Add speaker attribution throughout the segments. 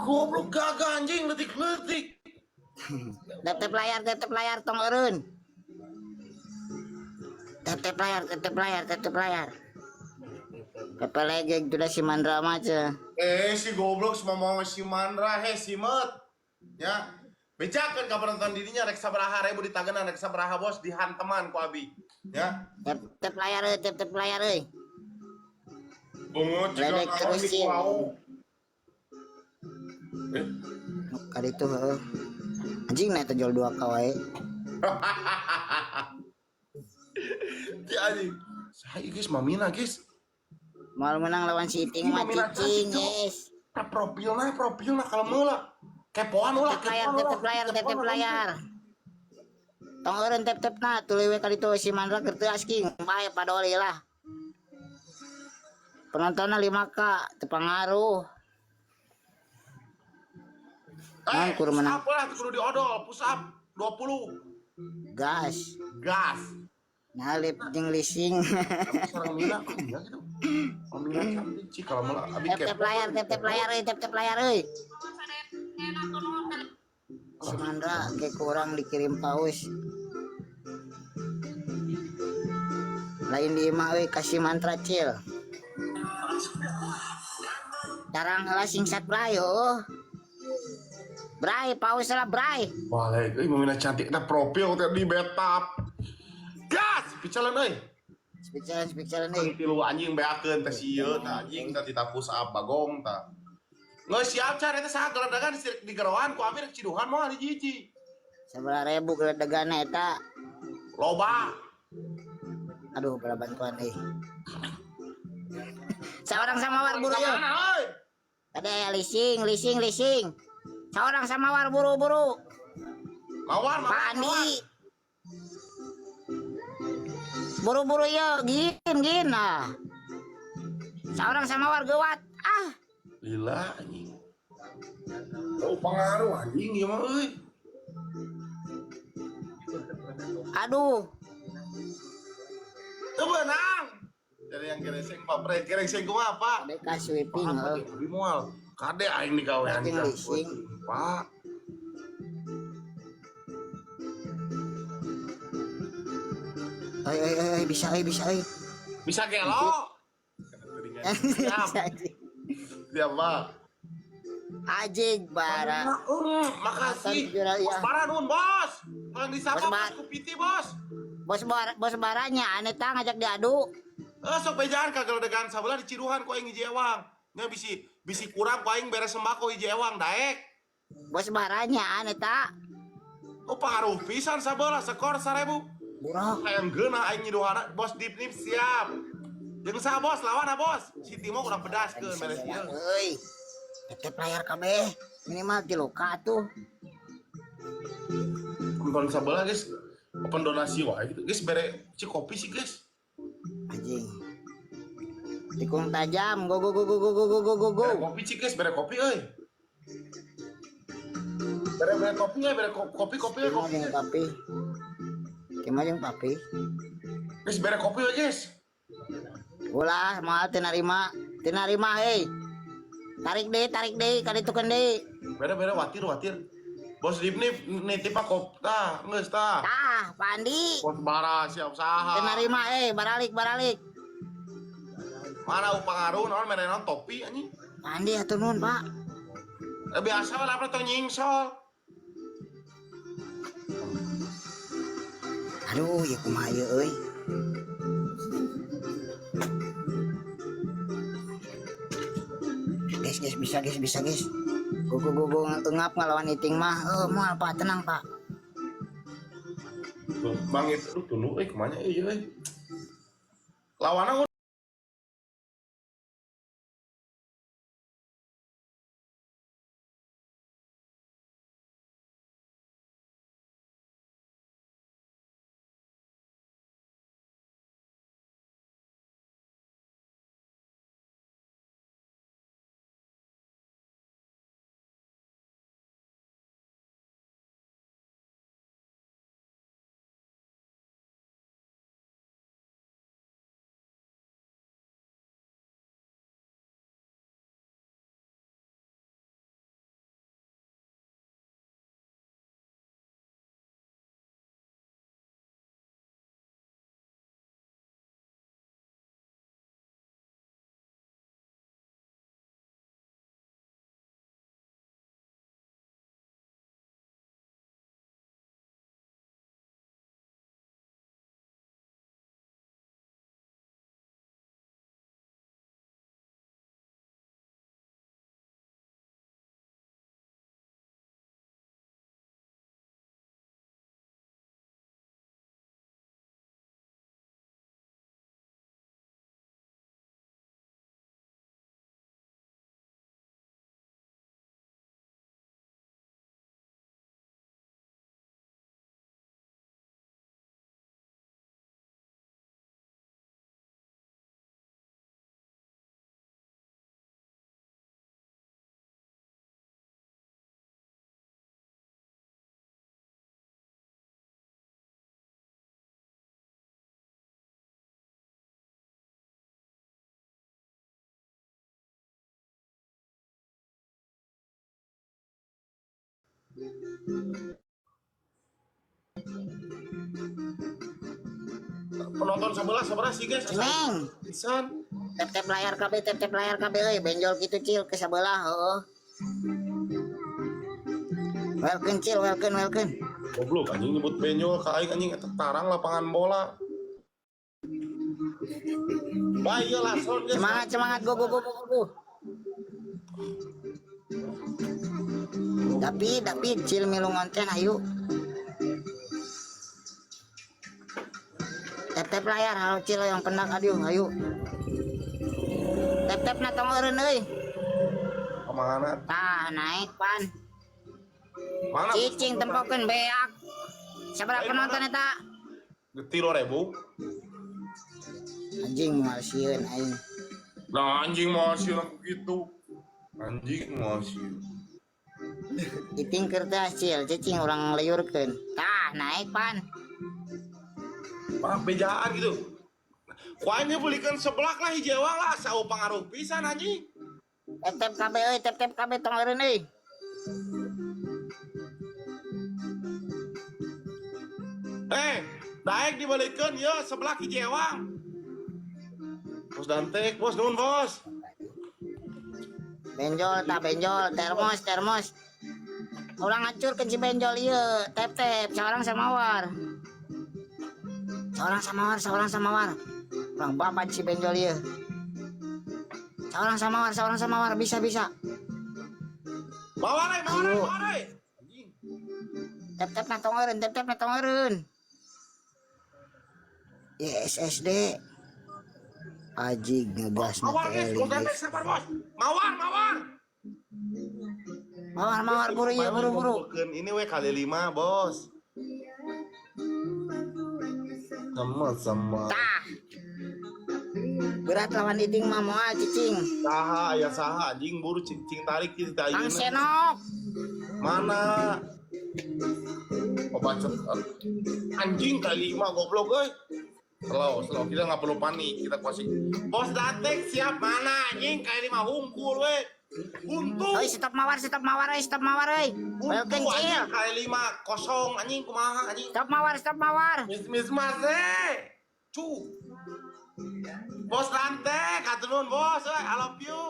Speaker 1: Goblok gagah anjing letik-letik.
Speaker 2: Tap layar tong eureun. Tap layar, tap layar, tap layar. Pepe legeg sudah si Mandra mah ceh.
Speaker 1: Eh si goblok semua mau si Mandra he si Met. Ya. Bejakeun ka penonton dirinya rek sabaraha ribu ditagenan rek sabaraha bos dihanteman ku abi. Ya.
Speaker 2: Tap layar euy, tap layar euy.
Speaker 1: Bungut juga
Speaker 2: Ledek
Speaker 1: naon
Speaker 2: terus
Speaker 1: di
Speaker 2: sih.
Speaker 1: kuau. Eh.
Speaker 2: Kali itu heuh. Anjing na eta jual 2K wae.
Speaker 1: Ti anjing. Saya guys mamina guys.
Speaker 2: Mal menang lawan si Iting mah
Speaker 1: Mamina
Speaker 2: cicing,
Speaker 1: cantik,
Speaker 2: guys.
Speaker 1: Tah profilna kalau meula. Kepoan ulah,
Speaker 2: Tap layar,
Speaker 1: kepoan
Speaker 2: tap
Speaker 1: ulah.
Speaker 2: layar, tap layar. Tong eureun tap tap na tuluy we kali itu si Mandra keur teu asking. Bae padoli lah. Penontonnya 5K, teu pengaruh.
Speaker 1: Eh,
Speaker 2: Kur
Speaker 1: push
Speaker 2: menang.
Speaker 1: up lah kudu diodol, push up 20.
Speaker 2: Gas.
Speaker 1: Gas.
Speaker 2: Nalip jeung leasing.
Speaker 1: Seorang Mina, kok iya gitu. Oh, Mina cantik sih kalau meula abi
Speaker 2: Tap tap
Speaker 1: kepo.
Speaker 2: layar, tap layar euy, tap layar euy. Si Mandra ke kurang dikirim paus. Lain di imah euy kasih mantra cil. Tarang heula singset bray oh. Bray, paus lah bray.
Speaker 1: Balik, euy Mina cantik eta profil teh di betap. Gas, picalan euy.
Speaker 2: Speak challenge, speak challenge euy.
Speaker 1: Tilu anjing beakeun teh sieun tah anjing tah tita push up bagong tah. Geus siap car eta saha geledegan di geroan ku abi rek ciduhan moal hiji-hiji.
Speaker 2: Sabaraha ribu geledegana eta.
Speaker 1: Loba.
Speaker 2: Aduh, bala bantuan euy. Seorang samawar buru yuk.
Speaker 1: Mana euy?
Speaker 2: Ada ya leasing, leasing, leasing. Seorang samawar buru-buru.
Speaker 1: Mawar, mawar.
Speaker 2: Pak Andi. Buru-buru yuk, gin, gin ah. Seorang samawar gewat. Ah,
Speaker 1: Lila anjing. Oh, pengaruh anjing ieu mah euy.
Speaker 2: Aduh.
Speaker 1: Teu beunang. Jadi yang gereseng Pak Pre, gereseng kumaha Pak?
Speaker 2: Ada ka sweeping
Speaker 1: Pak,
Speaker 2: heuh.
Speaker 1: abi moal. Kade aing digawean
Speaker 2: Anjing leasing.
Speaker 1: Pak.
Speaker 2: Euy, euy, euy, bisa euy, bisa euy.
Speaker 1: Bisa gelo. Siap.
Speaker 2: Bisa, anjing.
Speaker 1: Siap, Pak.
Speaker 2: Ajig bara.
Speaker 1: Makasih.
Speaker 2: Juara,
Speaker 1: Bos
Speaker 2: ya.
Speaker 1: bara nun, Bos. Kalau disapa
Speaker 2: Bos
Speaker 1: Bos
Speaker 2: Bar-
Speaker 1: ku piti, Bos.
Speaker 2: Bos bar, bos baranya aneh tah ngajak diadu.
Speaker 1: Eh sok bejaan kageledegan sabelah di Ciruhan ku aing hiji ewang. Nya bisi bisi kurang ku aing beres sembako hiji ewang daek.
Speaker 2: Bos baranya aneh tah.
Speaker 1: Oh pengaruh pisan sabelah skor 1000.
Speaker 2: Buruk.
Speaker 1: Hayang geunah aing nyiduhana bos dip nip siap. Jeung saha bos lawan ah bos. Si Timo kurang pedaskeun beres ieu.
Speaker 2: Euy. Tap layar kabeh. Minimal 3K tuh.
Speaker 1: Nonton sabelah guys. Open donasi wae gitu. Guys bere ci kopi sih guys.
Speaker 2: Anjing. Tikung tajam, go go go go go go go go go go.
Speaker 1: Bere kopi sih guys, bere kopi euy. Bere bere kopi euy, bere kopi kopi euy,
Speaker 2: Kima
Speaker 1: kopi.
Speaker 2: jeung papi. Kima jeung papi.
Speaker 1: Guys bere kopi euy guys.
Speaker 2: Ulah, moal teu narima. Teu narima heuy. Tarik deui, kaditukeun deui.
Speaker 1: Bere bere watir watir. Bos dip nip nitip kop tah, geus tah.
Speaker 2: Tah, Pak Andi.
Speaker 1: Bos bara siap saha.
Speaker 2: Teu narima euy, baralik baralik.
Speaker 1: Mana pengaruh naon mere naon topi anjing.
Speaker 2: Pak Andi atuh nuhun, Pak.
Speaker 1: Eh, biasa lah apa tong nyingsol.
Speaker 2: Aduh, ya kumaha ieu euy. Guys, guys, bisa guys, bisa guys. Go go go go ngap ngelawan iting mah. Eh, moal Pak, tenang Pak.
Speaker 1: Tuh, Bang itu tunu euy kumanya euy euy. Lawanna Penonton sebelah sebelah sih guys.
Speaker 2: Cimeng.
Speaker 1: Pisan.
Speaker 2: Tap tap layar KB, tap tap layar KB euy, benjol kitu cil ke sebelah heueuh. Welcome cil, welcome, welcome.
Speaker 1: Goblok anjing nyebut benjol ka aing anjing eta tarang lapangan bola. Bae ieu lason guys.
Speaker 2: Semangat, semangat, go go go go go, go. David, David, cil milu ngonten ayo. Tap tap layar, halo cil yang pendak aduh, ayo. Tap tap na tong eureun euy.
Speaker 1: Kemana?
Speaker 2: Tah, naik pan.
Speaker 1: Mana?
Speaker 2: Cicing tempokeun beak. Sabaraha penonton eta?
Speaker 1: 3.000.
Speaker 2: Anjing moal sieun aing.
Speaker 1: Nah anjing mau sih aku gitu. Anjing mau sih.
Speaker 2: Iting keur teh cil, cicing urang leyurkeun. Tah, naik pan.
Speaker 1: Maaf bejaan gitu. Ku aing ge belikan seblak lah hiji ewang lah sau pangaruh pisan anjing.
Speaker 2: Tap tap KB euy, tap tap KB tong eureun euy.
Speaker 1: Eh, daek dibalikan ya seblak hiji ewang. Bos Dantek, bos nuhun bos.
Speaker 2: Benjol tak benjol, termos termos. Urang hancurkeun si benjol ieu, tap tap seorang samawar. Seorang samawar, seorang samawar. Urang babat si benjol ieu. Seorang samawar, seorang samawar, bisa bisa.
Speaker 1: Mawar euy, mawar euy,
Speaker 2: Ayo.
Speaker 1: mawar euy. Anjing.
Speaker 2: Tap tap na tong eureun, tap tap na tong eureun. Ya SSD. Ajig ngegas na
Speaker 1: Mawar guys,
Speaker 2: teh
Speaker 1: bos Dantek
Speaker 2: guys.
Speaker 1: sabar bos. Mawar, mawar.
Speaker 2: Mawar mawar buru ieu buru buru.
Speaker 1: Kumpulkeun ini we kali 5, bos. Sama-sama.
Speaker 2: Tah. Berat lawan iting mah moal cicing.
Speaker 1: Saha aya saha anjing buru cing tarik cing teh
Speaker 2: Kang
Speaker 1: ayeuna.
Speaker 2: Senok.
Speaker 1: Mana? Oh, bacot. Anjing kali 5 goblok euy. Slow, slow. Kita nggak perlu panik, kita kuasai. Bos Datek siap mana anjing kali 5 hungkul we. Buntu.
Speaker 2: Oi stop mawar, stop mawar, euy, stop mawar euy.
Speaker 1: Buntu
Speaker 2: Welcome
Speaker 1: anjing
Speaker 2: cil.
Speaker 1: kali 5 kosong anjing kumaha anjing.
Speaker 2: Stop mawar, stop mawar.
Speaker 1: Mis mis mas eh. Cu. Bos Datek, hatur nuhun bos, euy, I love you.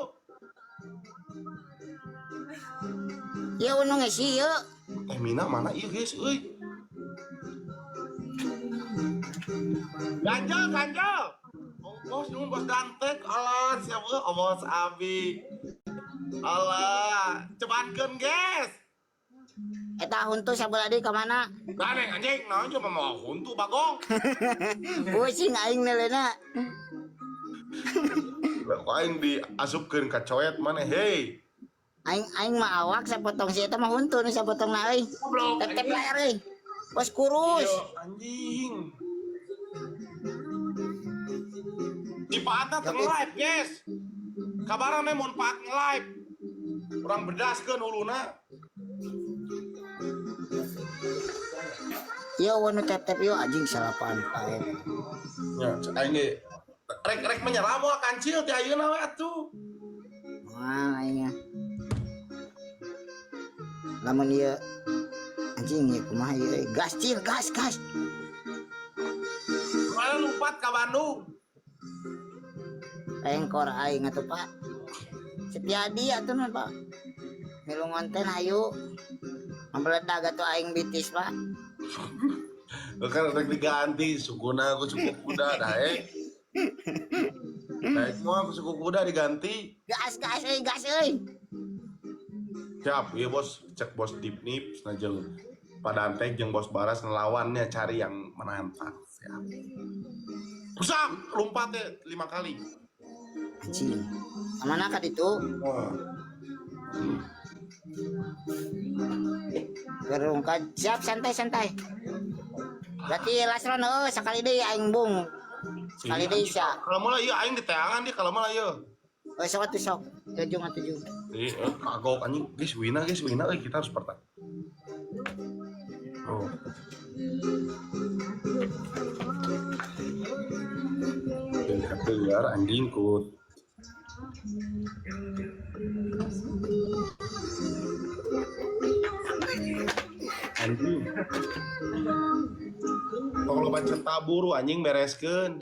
Speaker 2: Ieu unu ngisi ieu.
Speaker 1: Eh Mina mana iya guys, euy. Ganjel, ganjel. Oh, bos nuhun bos Dantek, alah siapa oh, bos Abi. Alah, cebatkeun guys.
Speaker 2: Eta huntu sabelah deui ka mana?
Speaker 1: Ganeng anjing, naon coba mau huntu bagong.
Speaker 2: Pusing aing neuleuna.
Speaker 1: Ku aing diasupkeun ka coet mana hei.
Speaker 2: Aing aing mah awak sapotong si eta mah huntu nu sapotongna euy.
Speaker 1: Goblok.
Speaker 2: Tep tep layar euy. Bos kurus.
Speaker 1: Iya, anjing. Di Paatna teu live, guys. Kabaran mun Paat nge-live. Urang bedaskeun huluna.
Speaker 2: Yo nu tep tep yo anjing salapan pae.
Speaker 1: Ya, aing ge rek rek menyerah moal kancil ti ayeuna we atuh.
Speaker 2: Moal aing mah. Lamun ieu anjing ieu kumaha ieu euy. Gas cil, gas gas.
Speaker 1: Mana lompat ka Bandung.
Speaker 2: Engkor aing atuh Pak. Setiadi atuh mah Pak. Milu ngonten hayu. Meledak atuh aing bitis Pak.
Speaker 1: Lu kan rek diganti sukuna ku suku kuda daek. Daek moal ku suku kuda diganti.
Speaker 2: Gas gas euy, gas euy.
Speaker 1: Siap, iya bos, cek bos Dipnip jeung Padantek jeung bos Baras ngelawannya cari yang menantang. Siap. Pusat, lompat ya 5 kali.
Speaker 2: Anjing. Kamana ka ditu?
Speaker 1: Wah.
Speaker 2: Gerungka siap santai santai. Berarti lasron euy sakali deui aing bung. Sekali deui sia.
Speaker 1: Kalau mulai iya aing diteangan dia kalau mulai iya.
Speaker 2: Oh sok atuh sok. Tujuh atuh tujuh.
Speaker 1: Iya, kagok anjing. Guys, wina guys, wina euy kita harus pertahan. Oh. Keluar anjing ku. Tong loba cetaburu anjing bereskeun.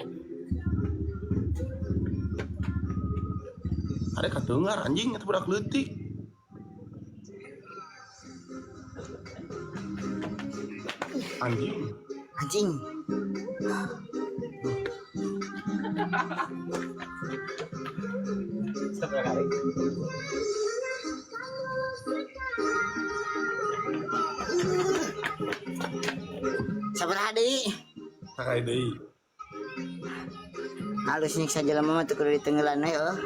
Speaker 1: Ada kadengar anjing itu budak leutik. Anjing.
Speaker 2: Anjing.
Speaker 3: Seberapa kali?
Speaker 2: Sabaraha deui?
Speaker 1: Sakali deui.
Speaker 2: Halus nyiksa jelema mah teu kudu ditenggelan we eueuh.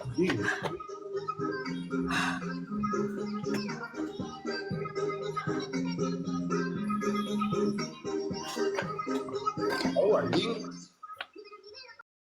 Speaker 1: Anjing. Oh anjing.